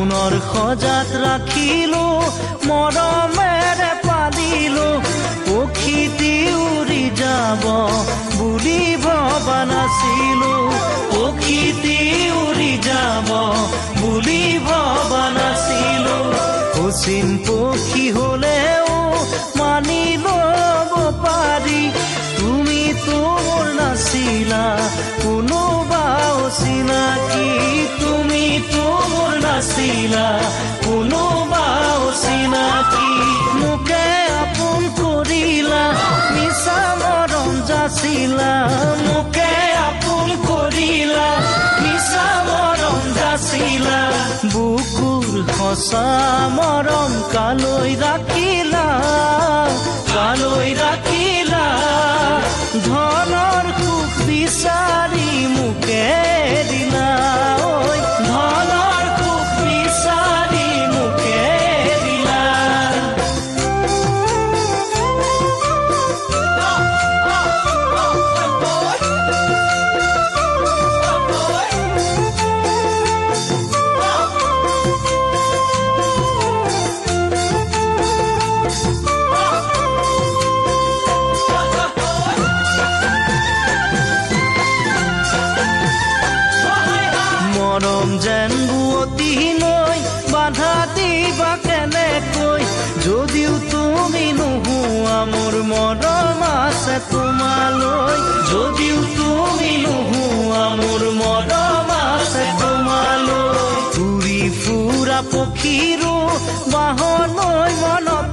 সোণৰ সজাত ৰাখিলো, মৰমেৰে পালিলো। পক্ষীটি উৰি যাব বুলি ভবা নাছিলো, পক্ষীটি উৰি যাব বুলি ভবা নাছিলো। অচিন পক্ষী হলেও মানি ল'ব পাৰি, তুমি তো মোৰ নাছিলা কোনোবা অচিনাকি, তুমি তো মোৰ নাছিলা কোনোবা অচিনাকি। মোকে আপোন কৰিলা, মিছা মৰম যাচিলা, মোকে আপোন কৰিলা, মিছা মৰম যাচিলা। বুকুৰ সঁচা মৰম কালৈ ৰাখিলা, কালৈ ৰাখিলা। ধনৰ সুখ বিচাৰি মোকে দিলা, ঐ ধনৰ সুখ বিচাৰি মোকে দিলা। মৰম যেন বুৱতী নৈ, বাধা দিবা কেনেকৈ? যদিও তুমি নোহোৱা, মোৰ মৰম আছে তোমালৈ। যদিও তুমি নোহোৱা, মোৰ মৰম আছে তোমালৈ। ঘূৰি ফুৰা পক্ষীৰো বাহলৈ মনত